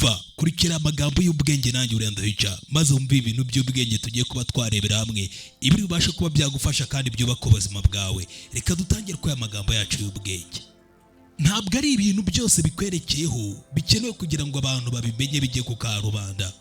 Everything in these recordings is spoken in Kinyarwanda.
Umva, kurikira amagambo y'ubwenge nanjye uriya ndahica, maze wumve ibintu by'ubwenge tugiye kuba twarebera hamwe, ibiri bubashe kuba byagufasha kandi byubaka ubuzima bwawe. Reka dutangire kuri aya magambo yacu y'ubwenge. Ntabwo ari ibintu byose bikwerekeyeho bikenewe kugira ngo abantu babimenye, bijye ku karubanda,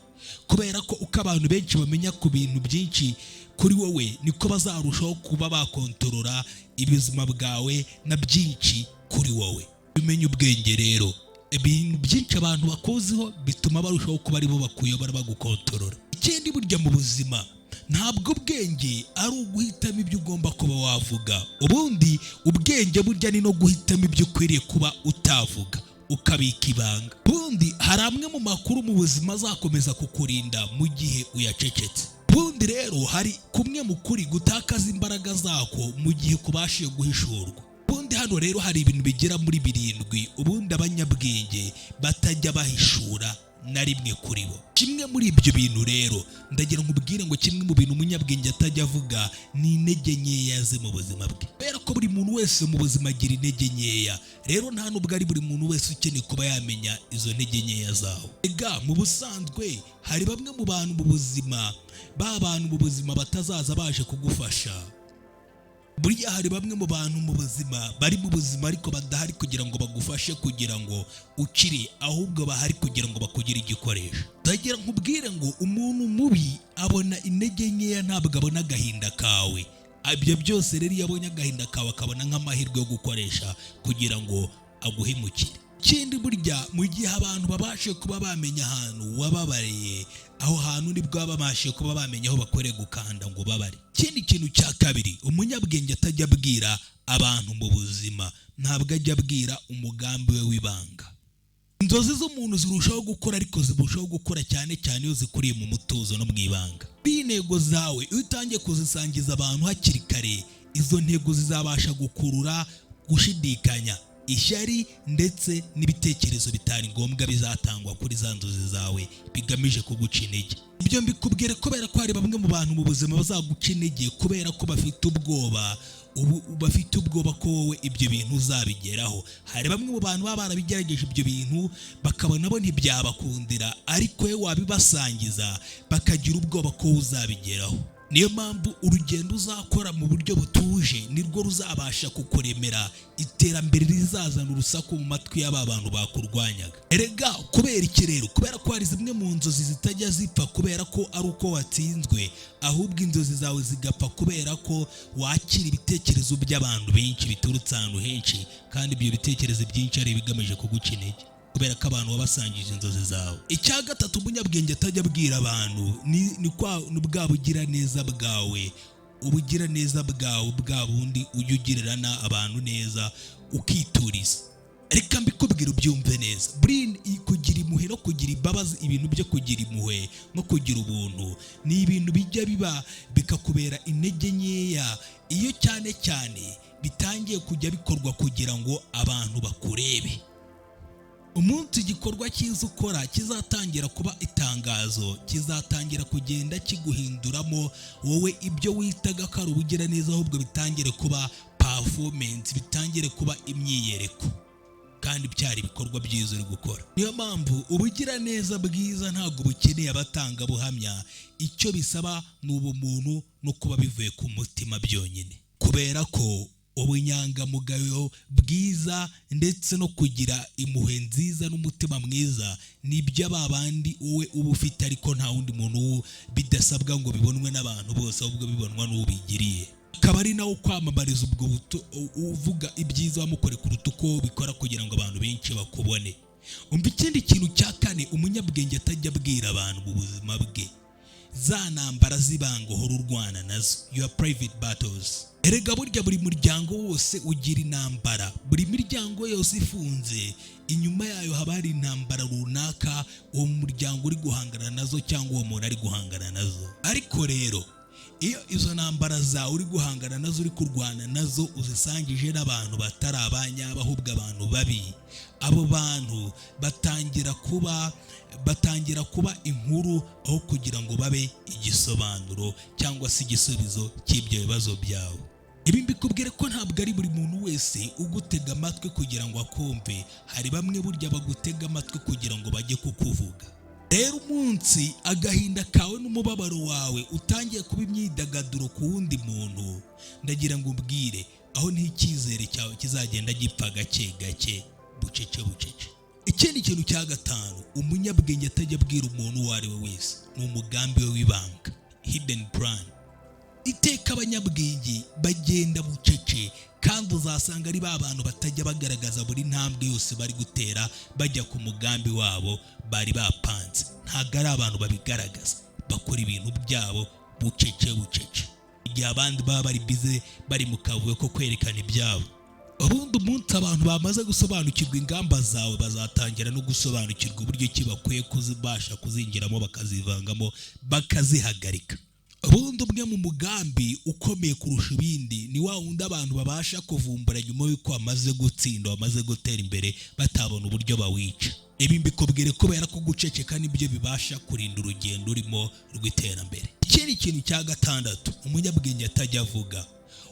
kubera ko uko abantu benshi bamenya ku bintu byinshi kuri wowe, niko bazarushaho kuba bakontorora ubuzima bwawe na byinshi kuri wowe. Umenya ubwenge rero, ibintu byinshi abantu bakuziho bituma barushaho kuba aribo bakuyobora, bagukontorora. Ikindi, burya mu buzima ntabwo ubwenge ari uguhitamo ibyo ugomba kuba wavuga. Ubundi ubwenge burya ni no guhitamo ibyo ukwiriye kuba utavuga, ukabika ibanga. Ubundi hari amwe mu makuru mu buzima azakomeza kukurinda mu gihe uyacecetse. Ubundi rero hari kumwe mu kuri gutakaza imbaraga zako mu gihe kubashije guhishurwa. Ubundi hano rero hari ibintu bigera muri birindwi ubundi abanyabwenge batajya bahishura na rimwe kuri bo. Kimwe muri ibyo bintu rero, ndagira ngo ubwire ngo kimwe mu bintu umunyabwenge atajya avuga ni intege nkeya ze mu buzima bwe, kubera ko buri muntu wese mu buzima agira intege nkeya. Rero nta nubwo ari buri muntu wese ukeneye kuba yamenya izo ntege nkeya zawe. Ega mu busanzwe hari bamwe mu bantu mu buzima, ba bantu mu buzima batazaza baje kugufasha. Burya hari bamwe mu bantu mu buzima bari mu buzima ariko badahari kugira ngo bagufashe kugira ngo ukire, ahubwo bahari kugira ngo bakugire igikoresho. Ndagira nkubwire ngo umuntu mubi abona intege nkeya, ntabwo abona agahinda kawe. Ibyo byose rero, iyo abonye agahinda kawe akabona nk'amahirwe yo gukoresha kugira ngo aguhemukire. Ikindi, burya mu gihe abantu babashe kuba bamenya ahantu wababariye, aho hantu nibwo baba babashe kuba bamenya aho bakwiriye gukanda ngo babare. Ikindi kintu cya kabiri umunyabwenge atajya abwira abantu mu buzima, ntabwo ajya abwira umugambi we w'ibanga. Inzozi z'umuntu zirushaho gukora, ariko zirushaho gukora cyane cyane iyo zikuriye mu mutuzo no mu ibanga. Intego zawe iyo utangiye kuzisangiza abantu hakiri kare, izo ntego zizabasha gukurura gushidikanya, ishyari ndetse n'ibitekerezo bitari ngombwa bizatangwa kuri za nzozi zawe bigamije kuguca intege. Ibyo mbikubwire kubera ko hari bamwe mu bantu mu buzima bazaguca intege kubera ko bafite ubwoba, ubu bafite ubwoba ko wowe ibyo bintu uzabigeraho. Hari bamwe mu bantu baba barabigerageje ibyo bintu, bakabona bo ntibyabakundira, ariko we wabibasangiza bakagira ubwoba ko wowe uzabigeraho. Niyo mpamvu urugendo uzakora mu buryo butuje nirwo ruzabasha kukuremera iterambere rizazana urusaku mu matwi y'aba bantu bakurwanyaga. Erega kubera iki rero? Kubera ko hari zimwe mu nzozi zitajya zipfa kubera ko ari uko watsinzwe, ahubwo inzozi zawe zigapfa kubera ko wakira ibitekerezo by'abantu benshi biturutse ahantu henshi, kandi ibyo bitekerezo byinshi ari ibigamije kuguca intege kubera ko abantu wabasangije inzozi zawe. Icya gatatu umunyabwenge atajya abwira abantu ni bwa bugiraneza bwawe, ubugiraneza bwawe bwa bundi ujya ugirirana abantu neza ukituriza. Reka mbikubwira ubyumve neza. Buriya kugira impuhwe no kugira imbabazi, ibintu byo kugira impuhwe no kugira ubuntu ni ibintu bijya biba bikakubera intege nkeya iyo cyane cyane bitangiye kujya bikorwa kugira ngo abantu bakurebe. Umunsi igikorwa cyiza ukora kizatangira kuba itangazo, kizatangira kugenda kiguhinduramo wowe ibyo witaga ko ari ubugiraneza, ahubwo bitangire kuba performance, bitangire kuba imyiyereko, kandi byari ibikorwa byiza uri gukora. Niyo mpamvu ubugiraneza bwiza ntabwo bukeneye abatangabuhamya. Icyo bisaba ni ubumuntu no kuba bivuye ku mutima byonyine, kubera ko ubunyangamugayo bwiza ndetse no kugira impuhwe nziza n'umutima mwiza ni iby'aba bandi wowe uba ufite, ariko nta wundi muntu bidasabwa ngo bibonwe n'abantu bose, ahubwo bibonwa n'ubigiriye. Akaba ari nawe ukwamamariza ubwo buto uvuga ibyiza wamukore kuruta uko bikora kugira ngo abantu benshi bakubone. Umva, ikindi kintu cya kane umunyabwenge atajya abwira abantu mu buzima bwe, za ntambara z'ibanga uhora urwana nazo, your private battles. Erega burya buri muryango wose ugira intambara. Buri miryango yose ifunze, inyuma yayo haba hari intambara runaka uwo muryango uri guhangana nazo cyangwa uwo muntu ari guhangana nazo. Ariko rero iyo izo ntambara zawe uri guhangana nazo, uri kurwana nazo, uzisangije n'abantu batari abanyabo, ahubwo abantu babi, abo bantu batangira kuba inkuru aho kugira ngo babe igisobanuro cyangwa se igisubizo cy'ibyo bibazo byawe. Ibi mbikubwire ko ntabwo ari buri muntu wese ugutega amatwi kugira ngo akumve. Hari bamwe burya bagutega amatwi kugira ngo bajye kukuvuga. Rero umunsi agahinda kawe n'umubabaro wawe utangiye kuba imyidagaduro ku wundi muntu, ndagira ngo umbwire aho niho icyizere cyawe kizagenda gipfa gake gake, bucece bucece. Ikindi kintu cya gatanu umunyabwenge atajya abwira umuntu uwo ari we wese ni umugambi we w'ibanga, hidden plan. Iteka abanyabwenge bagenda bucece, kandi uzasanga ari ba bantu batajya bagaragaza buri ntambwe yose bari gutera bajya ku mugambi wabo bari bapanze. Ntabwo ari abantu babigaragaza, bakora ibintu byabo bucece bucece, igihe abandi baba bari bize, bari mu kavuyo ko kwerekana ibyabo. Ubundi umunsi abantu bamaze gusobanukirwa ingamba zawe, bazatangira no gusobanukirwa uburyo ki bakwiye kuzibasha kuzinjiramo, bakazivangamo, bakazihagarika. Ubundi umwe mu mugambi ukomeye kurusha ibindi ni wa wundi abantu babasha kuvumbura nyuma y'uko bamaze gutsinda, bamaze gutera imbere, batabona uburyo bawica. Ibi mbikubwire kubera ko guceceka nibyo bibasha kurinda urugendo urimo rw'iterambere. Ikindi kintu cya gatandatu umunyabwenge atajya avuga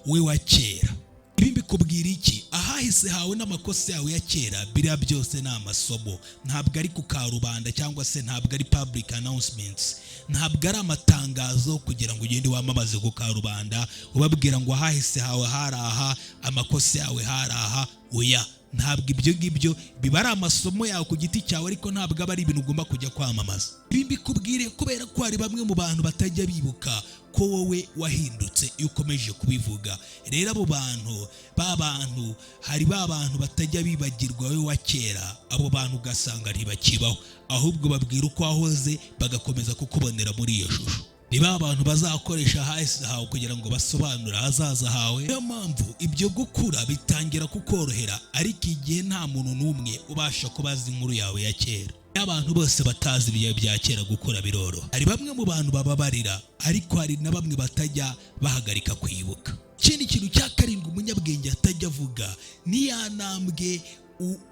we wa kera. Ibi mbikubwira iki? Ahahise hawe n'amakosa yawe ya kera, biriya byose ni amasomo. Ntabwo ari ku karubanda, cyangwa se ntabwo ari public announcements, ntabwo ari amatangazo kugira ngo ugende wamamaze ku karubanda ubabwira ngo ahahise hawe hari aha, amakosa yawe hari aha. Oya, ntabwo ibyo ngibyo biba ari amasomo yawe ku giti cyawe, ariko ntabwo aba ari ibintu ugomba kujya kwamamaza. Ibi mbikubwire kubera ko hari bamwe mu bantu batajya bibuka ko wowe wahindutse iyo ukomeje kubivuga. Rero abo bantu, ba bantu, hari ba bantu batajya bibagirwa wowe wa kera. Abo bantu ugasanga ntibakibaho, ahubwo babwira uko wahoze, bagakomeza kukubonera muri iyo shusho. Ni ba bantu bazakoresha ahahise hawe kugira ngo basobanure ahazaza hawe. Niyo mpamvu ibyo gukura bitangira kukorohera, ariko igihe nta muntu n'umwe ubasha kubaza inkuru yawe ya kera. Iyo abantu bose batazi ibihe bya kera, gukura biroroha. Hari bamwe mu bantu bababarira, ariko hari na bamwe batajya bahagarika kwibuka. Ikindi kintu cya karindwi umunyabwenge atajya avuga ni ya ntambwe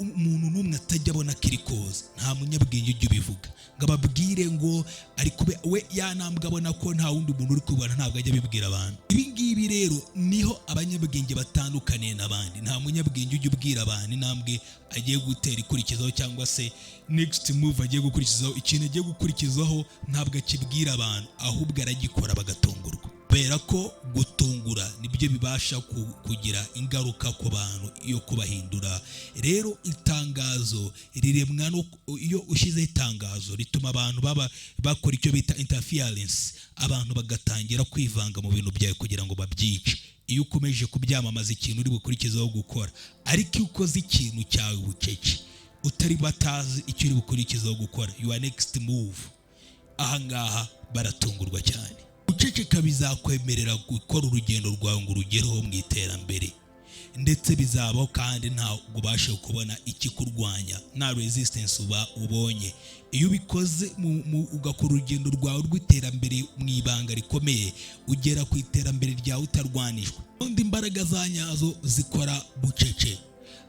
umuntu n'umwe atajya abona ko iri kuza. Nta munyabwenge ujya ubivuga ngo ababwire ngo ari kube we ya ntambwe abona ko nta wundi muntu uri kubibona. Ntabwo ajya abibwira abantu. Ibi ngibi rero niho abanyabwenge batandukaniye n'abandi. Nta munyabwenge ujya ubwira abantu intambwe agiye gutera ikurikizaho, cyangwa se next move agiye gukurikizaho. Ikintu agiye gukurikizaho ntabwo akibwira abantu, ahubwo aragikora bagatungurwa, kubera ko gutungura nibyo bibasha kugira ingaruka ku bantu iyo kubahindura. Rero itangazo riremwa no iyo ushyizeho itangazo rituma abantu baba bakora icyo bita interference, abantu bagatangira kwivanga mu bintu byawe kugira ngo babyice, iyo ukomeje kubyamamaza ikintu uri bukurikizeho gukora. Ariko iyo ukoze ikintu cyawe bucece, utari batazi icyo uri bukurikizeho gukora, your next move, ahangaha baratungurwa cyane. Guceceka bizakwemerera gukora urugendo rwawe ngo urugereho mu iterambere, ndetse bizabaho kandi ntabwo ubashe kubona ikikurwanya, nta resistance uba ubonye. Iyo ubikoze ugakora urugendo rwawe rw'iterambere mu ibanga rikomeye, ugera ku iterambere ryawe utarwanijwe. Ubundi imbaraga za nyazo zikora bucece,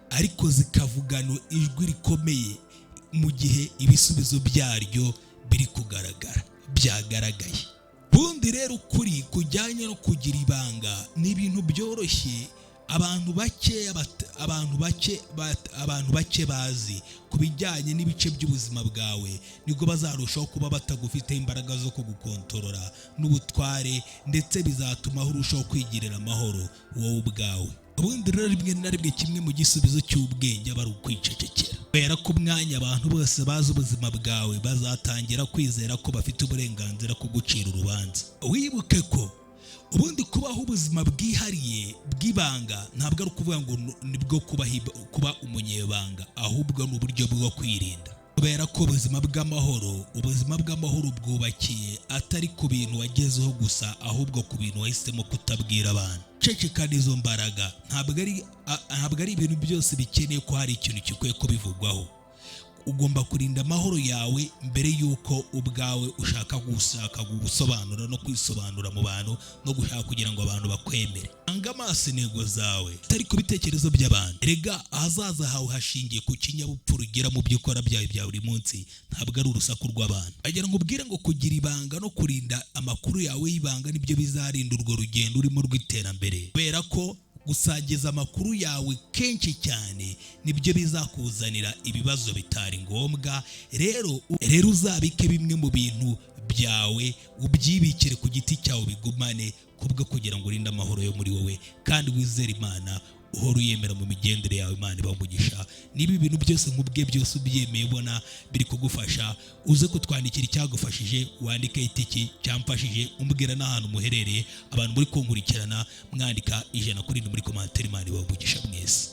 ariko zikavugana ijwi rikomeye mu gihe ibisubizo byaryo biri kugaragara, byagaragaye. Bundi rero ukuri kujyanye no kugira ibanga ni ibintu byoroshye. Abantu bake bazi ku bijyanye n'ibice by'ubuzima bwawe nibwo bazarushaho kuba batagufiteho imbaraga zo kugukontorora n'ubutware, ndetse bizatuma urushaho kwigirira amahoro wowe ubwawe. Ubundi rero rimwe na rimwe kimwe mu gisubizo cy'ubwenge aba ari ukwicecekera, kubera ko umwanya abantu bose bazi ubuzima bwawe bazatangira kwizera ko bafite uburenganzira ku gucira urubanza. Wibuke ko ubundi kubaho ubuzima bwihariye bw'ibanga ntabwo ari ukuvuga ngo nibwo kuba umunyebanga, ahubwo ni uburyo bwo kwirinda, kubera ko ubuzima bw'amahoro bwubakiye atari ku bintu wagezeho gusa, ahubwo ku bintu wahisemo kutabwira abantu. Cecekana izo mbaraga. Ntabwo ari ibintu byose bikeneye ko hari ikintu gikwiye kubivugwaho. Ugomba kurinda amahoro yawe mbere y'uko ubwawe ushaka gushaka gusobanura no kwisobanura mu bantu no gushaka kugira ngo abantu bakwemere. Hanga amaso intego zawe utari ku bitekerezo by'abantu. Erega ahazaza hawe hashingiye ku kinyabupfura ugera mu byo ukora byawe bya buri munsi, ntabwo ari urusaku rw'abantu. Agira ngo ubwire ngo kugira ibanga no kurinda amakuru yawe y'ibanga nibyo bizarinda urwo rugendo urimo rw'iterambere, kubera ko gusangiza amakuru yawe kenshi cyane nibyo bizakuzanira ibibazo bitari ngombwa. Rero uzabike bimwe mu bintu byawe, ubyibikire ku giti cyawe, bigumane kubwo kugira ngo urinde amahoro yo muri wowe, kandi wizere Imana, uhora uyemera mu migendere yawe. Imana ibahe umugisha. Niba ibintu byose nkubwiye byose ubyemeye, ubona biri kugufasha, uze kutwandikira icyagufashije, wandike itiki cyamfashije, umbwira n'ahantu muherereye. Abantu muri kunkurikirana, mwandika 100 kuri muri commentaire. Imana ibahe umugisha mwese.